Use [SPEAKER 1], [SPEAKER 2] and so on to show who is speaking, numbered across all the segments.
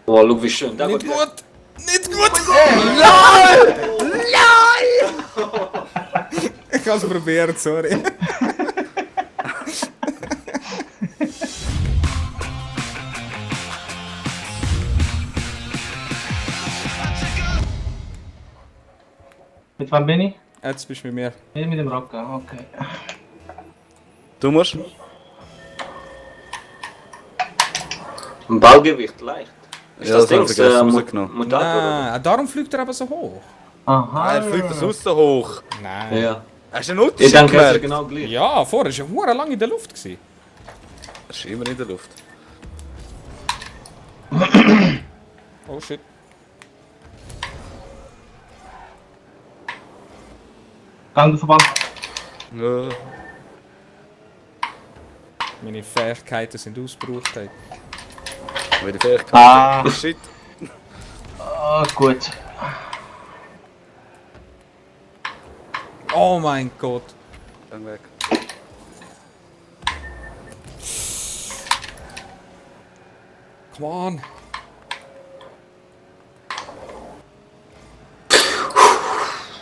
[SPEAKER 1] Oh, schau wie schön. Der
[SPEAKER 2] Nicht
[SPEAKER 1] geht
[SPEAKER 2] gut! Nicht gut!
[SPEAKER 3] LOL!
[SPEAKER 2] Ich hab's probiert, sorry.
[SPEAKER 3] Mit wem bin ich?
[SPEAKER 2] Jetzt bist du mit mir.
[SPEAKER 3] Nicht mit dem Rocker, okay.
[SPEAKER 4] Du musst.
[SPEAKER 1] Ein Ballgewicht, leicht. Ist
[SPEAKER 4] Ja,
[SPEAKER 1] das
[SPEAKER 4] das hab
[SPEAKER 1] Ding,
[SPEAKER 4] ich vergessen rausgenommen.
[SPEAKER 1] Mutator, oder?
[SPEAKER 2] Nein, darum fliegt er aber so hoch.
[SPEAKER 3] Aha.
[SPEAKER 4] Er fliegt das aus so hoch.
[SPEAKER 2] Nein.
[SPEAKER 1] Ja.
[SPEAKER 4] Hast du einen
[SPEAKER 1] Ich
[SPEAKER 4] Unterschied
[SPEAKER 1] denke, es ist
[SPEAKER 4] gemerkt?
[SPEAKER 1] genau gleich.
[SPEAKER 2] Ja, vorher war er hure lang in der Luft. Gewesen.
[SPEAKER 4] Er ist immer in der Luft.
[SPEAKER 2] Oh shit.
[SPEAKER 3] Gang du Verband.
[SPEAKER 4] Ja.
[SPEAKER 2] Meine Fähigkeiten sind ausgebraucht. Hey.
[SPEAKER 4] Wieder Fähigkeit.
[SPEAKER 3] Ah.
[SPEAKER 4] Shit.
[SPEAKER 3] Ah, gut.
[SPEAKER 2] Oh mein Gott.
[SPEAKER 4] Dann weg.
[SPEAKER 2] Come on.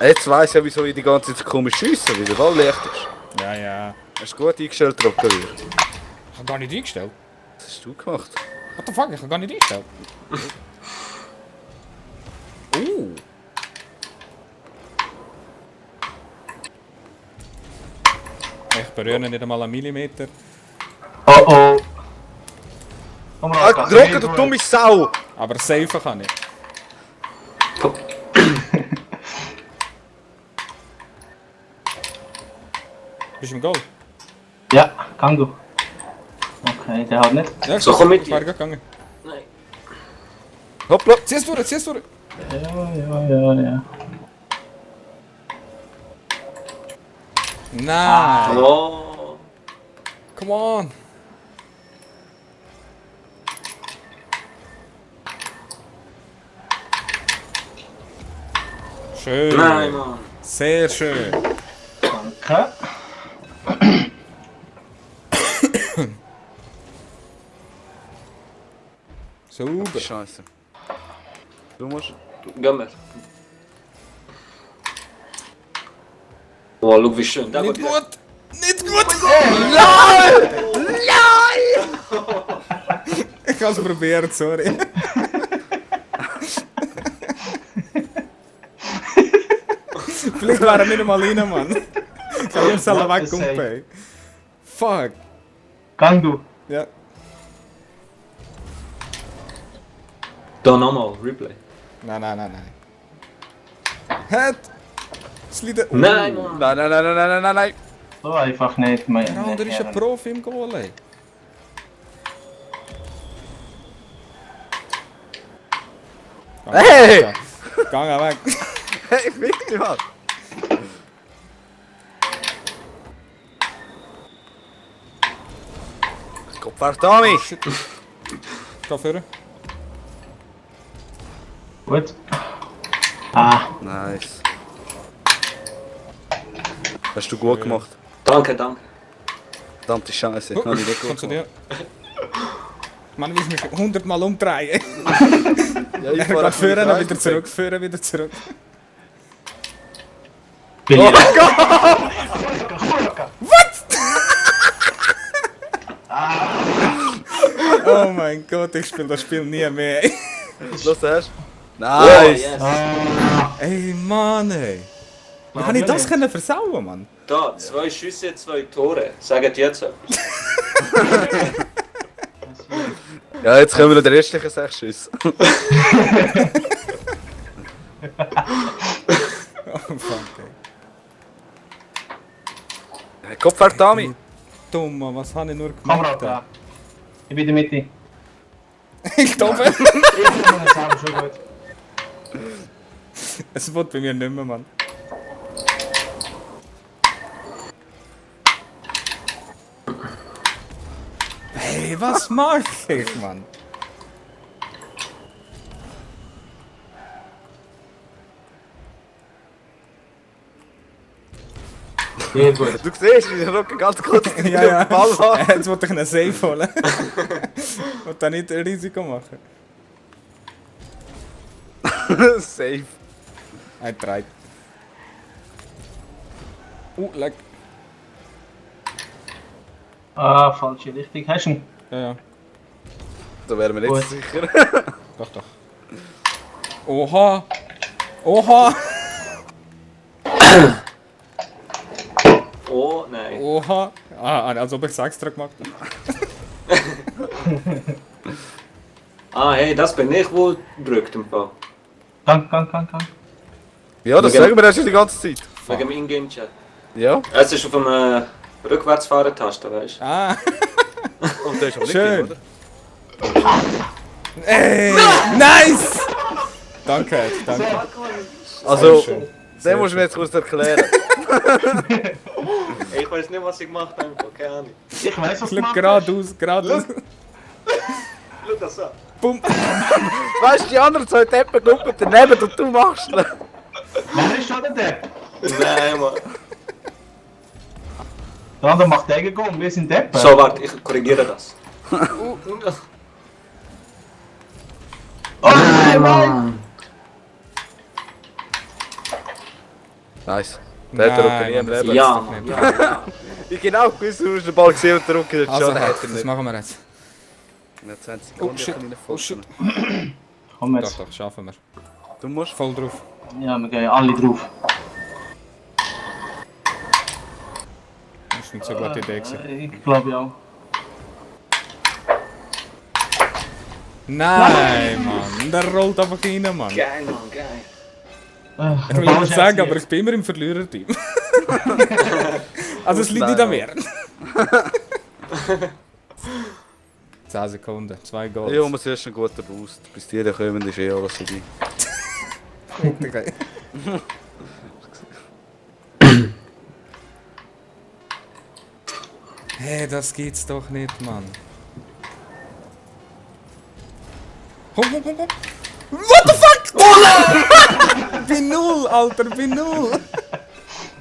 [SPEAKER 4] Jetzt weiss ich ja, wieso ich die ganze Zeit so komisch schiesse, weil der Ball leicht ist.
[SPEAKER 2] Ja, ja.
[SPEAKER 4] Hast du gut eingestellt, Rocker?
[SPEAKER 2] Ich hab gar nicht eingestellt.
[SPEAKER 4] Was hast du gemacht?
[SPEAKER 2] What the fuck? Ich hab gar nicht eingestellt. Ich berühre nicht einmal einen Millimeter.
[SPEAKER 3] Oh oh. Komm mal,
[SPEAKER 4] Ah, Rocker, du dumme Sau!
[SPEAKER 2] Aber safen kann ich. Bist du im Goal?
[SPEAKER 3] Ja, gang du. Okay, der hat nicht.
[SPEAKER 2] Ja,
[SPEAKER 1] So, komm mit
[SPEAKER 2] ich war
[SPEAKER 1] dir.
[SPEAKER 2] gerade gegangen.
[SPEAKER 1] Nein.
[SPEAKER 4] Hoppla!
[SPEAKER 2] Zieh es durch, zieh es durch.
[SPEAKER 3] Ja.
[SPEAKER 2] Nein.
[SPEAKER 1] Oh.
[SPEAKER 2] Come on. Schön.
[SPEAKER 1] Nein, Mann.
[SPEAKER 2] Sehr schön.
[SPEAKER 3] Danke.
[SPEAKER 2] Sauber.
[SPEAKER 4] Scheiße. Du musst.
[SPEAKER 1] Gehen wir. Oh, schau wie schön. Der
[SPEAKER 2] Nicht
[SPEAKER 1] geht
[SPEAKER 2] gut. Nicht gut. Ich hab's probiert, sorry. Vielleicht wäre er nicht einmal rein, Mann. Ich hab ihn selber weggekommen. Fuck.
[SPEAKER 3] Gang du.
[SPEAKER 2] Ja.
[SPEAKER 1] Da nochmal, Replay.
[SPEAKER 2] Nein. Hat. Slide.
[SPEAKER 1] Nein, Mann.
[SPEAKER 4] Nein.
[SPEAKER 3] So einfach nicht mehr.
[SPEAKER 2] Der andere ist ein Profi im Goal, ey.
[SPEAKER 4] Hey!
[SPEAKER 2] Gang weg.
[SPEAKER 4] Hey, fick dich mal! Kopfwärts, Tommy!
[SPEAKER 2] Shit. Geh vorne.
[SPEAKER 3] Gut. Ah,
[SPEAKER 4] Nice. Hast du gut gemacht.
[SPEAKER 1] Danke, danke.
[SPEAKER 4] Verdammte Scheiße, habe ich nicht gut
[SPEAKER 2] Komm zu
[SPEAKER 4] gemacht.
[SPEAKER 2] dir. Man will mich 100 Mal umdrehen.
[SPEAKER 4] Ja,
[SPEAKER 2] Er
[SPEAKER 4] fahr
[SPEAKER 2] geht vorne,
[SPEAKER 4] einfach
[SPEAKER 2] wieder zurück, vorne, wieder zurück.
[SPEAKER 3] bin ich.
[SPEAKER 2] Oh mein Gott, ich spiele das Spiel nie mehr.
[SPEAKER 4] Los, hast
[SPEAKER 1] Oh,
[SPEAKER 4] Nice!
[SPEAKER 1] yes.
[SPEAKER 2] Ey, Mann, ey. Wie kann ich das können versauen, Mann?
[SPEAKER 1] Da, 2 Schüsse, 2 Tore. Sagt jetzt etwas.
[SPEAKER 4] Ja, jetzt kommen wir noch die restlichen 6 Schüsse.
[SPEAKER 2] Oh fuck, ey.
[SPEAKER 4] Kopfwärts, Tommy!
[SPEAKER 2] Dumm, Mann, was habe ich nur
[SPEAKER 3] Komm
[SPEAKER 2] gemacht?
[SPEAKER 3] da. Ich bin in der Mitte.
[SPEAKER 2] Ich glaube,
[SPEAKER 3] Ich bin selber schon gut.
[SPEAKER 2] es wird bei mir nicht mehr, Mann. Hey, was mach ich, Mann?
[SPEAKER 3] Sehr gut.
[SPEAKER 4] Du siehst, wie der Rocker ganz kurz den
[SPEAKER 2] Ja,
[SPEAKER 4] Ball
[SPEAKER 2] ja.
[SPEAKER 4] hat.
[SPEAKER 2] Jetzt wollte ich einen Safe holen. Und dann nicht ein Risiko machen.
[SPEAKER 4] Safe.
[SPEAKER 2] Ein Treib. Leck.
[SPEAKER 3] Ah, falsche Richtung. Hast du ihn?
[SPEAKER 2] Ja.
[SPEAKER 4] Da wären wir nicht
[SPEAKER 3] Gut.
[SPEAKER 4] so sicher.
[SPEAKER 2] Doch. Oha! Oha!
[SPEAKER 1] Oh, nein.
[SPEAKER 2] Oha! Als ob ich es extra gemacht habe.
[SPEAKER 1] Ah, hey, das bin ich, wo drückt im Fall.
[SPEAKER 3] Gang.
[SPEAKER 4] Ja, das sagen wir erst schon die ganze Zeit.
[SPEAKER 1] Wegen dem Ingame-Chat.
[SPEAKER 4] Ja.
[SPEAKER 1] Es ist auf dem Rückwärtsfahren-Taste, weißt du?
[SPEAKER 2] Ah!
[SPEAKER 4] Und der ist aber nicht
[SPEAKER 2] Schön.
[SPEAKER 4] drin, oder?
[SPEAKER 2] Ey! Nice! Danke, danke.
[SPEAKER 4] Also,
[SPEAKER 2] Sehr schön.
[SPEAKER 4] den
[SPEAKER 2] Sehr
[SPEAKER 4] musst du mir jetzt kurz erklären.
[SPEAKER 1] Ey, ich weiß nicht, was ich gemacht habe, keine Ahnung.
[SPEAKER 3] Ich weiß, was du
[SPEAKER 2] Glück
[SPEAKER 3] machst.
[SPEAKER 2] geradeaus, geradeaus.
[SPEAKER 1] Schau das an.
[SPEAKER 2] Bumm!
[SPEAKER 4] Weißt du, die anderen zwei Deppen gucken daneben und du machst es.
[SPEAKER 3] Wer ist schon der Depp?
[SPEAKER 1] Nein, Mann.
[SPEAKER 3] Der andere macht Gegengang, wir sind Deppen.
[SPEAKER 1] So, warte, ich korrigiere das.
[SPEAKER 3] Oh nein, Mann!
[SPEAKER 4] Nice. Der hat er nie im
[SPEAKER 2] Mann,
[SPEAKER 4] Leben.
[SPEAKER 1] Ja,
[SPEAKER 2] das
[SPEAKER 1] Mann.
[SPEAKER 2] nicht.
[SPEAKER 1] Ja.
[SPEAKER 4] Ich genau gewusst, du hast den Ball gesehen und der Rücken hat
[SPEAKER 2] Also,
[SPEAKER 4] schon. Hat er
[SPEAKER 2] das
[SPEAKER 4] nicht.
[SPEAKER 2] machen wir jetzt.
[SPEAKER 4] Ja, 20
[SPEAKER 2] Oh
[SPEAKER 4] Sekunden.
[SPEAKER 2] shit,
[SPEAKER 4] kann ich
[SPEAKER 2] oh shit.
[SPEAKER 3] Komm
[SPEAKER 2] Doch,
[SPEAKER 3] jetzt.
[SPEAKER 2] doch, schaffen wir.
[SPEAKER 4] Du musst.
[SPEAKER 2] Voll drauf.
[SPEAKER 3] Ja, wir gehen alle drauf.
[SPEAKER 2] Das ist nicht so eine gute Idee gewesen.
[SPEAKER 3] Ich glaube ja auch.
[SPEAKER 2] Nein, Mann. Der rollt einfach rein, Mann.
[SPEAKER 1] Geil, Mann, geil.
[SPEAKER 2] Ich will nicht sagen, aber ich bin immer im Verliererteam. Also es liegt nicht an mir. 10 Sekunden, 2 Goals.
[SPEAKER 4] Ja, man ist einen guten Boost. Bis die da kommen, ist eh alles vorbei.
[SPEAKER 2] Okay. Hey, das geht's doch nicht, Mann. Komm. What the fuck? Oh, bin null, Alter, bin null.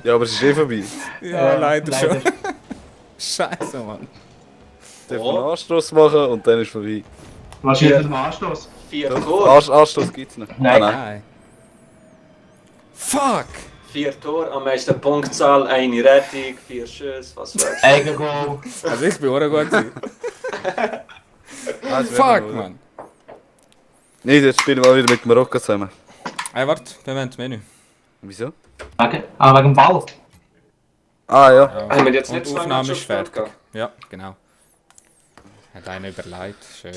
[SPEAKER 4] Ja, aber es ist eh vorbei.
[SPEAKER 2] Ja, leider schon. Scheiße, Mann.
[SPEAKER 4] Du darfst einen Anstoß machen und dann ist es vorbei.
[SPEAKER 3] Was ist jetzt ein Anstoß?
[SPEAKER 1] 4 Tore.
[SPEAKER 4] Anstoß gibt es nicht.
[SPEAKER 3] Nein.
[SPEAKER 4] Ah,
[SPEAKER 2] Nein. Fuck!
[SPEAKER 1] 4 Tore, am meisten Punktzahl, eine Rettung, 4 Schüsse, was weiß ich.
[SPEAKER 3] Eigengoal.
[SPEAKER 2] Also ich bin auch gut gewesen.
[SPEAKER 4] Ah,
[SPEAKER 2] Fuck, Mann.
[SPEAKER 4] Nee, jetzt spielen wir wieder mit Marokko zusammen.
[SPEAKER 2] Hey, warte, Moment, Menü.
[SPEAKER 4] Wieso?
[SPEAKER 3] Wegen dem Ball.
[SPEAKER 4] Ah ja.
[SPEAKER 1] Haben wir jetzt
[SPEAKER 2] Und
[SPEAKER 1] nicht zwei
[SPEAKER 2] Aufnahme
[SPEAKER 1] Matches
[SPEAKER 2] ist fertig.
[SPEAKER 1] gespielt?
[SPEAKER 2] Ja, genau. Hat einer überlegt, schön.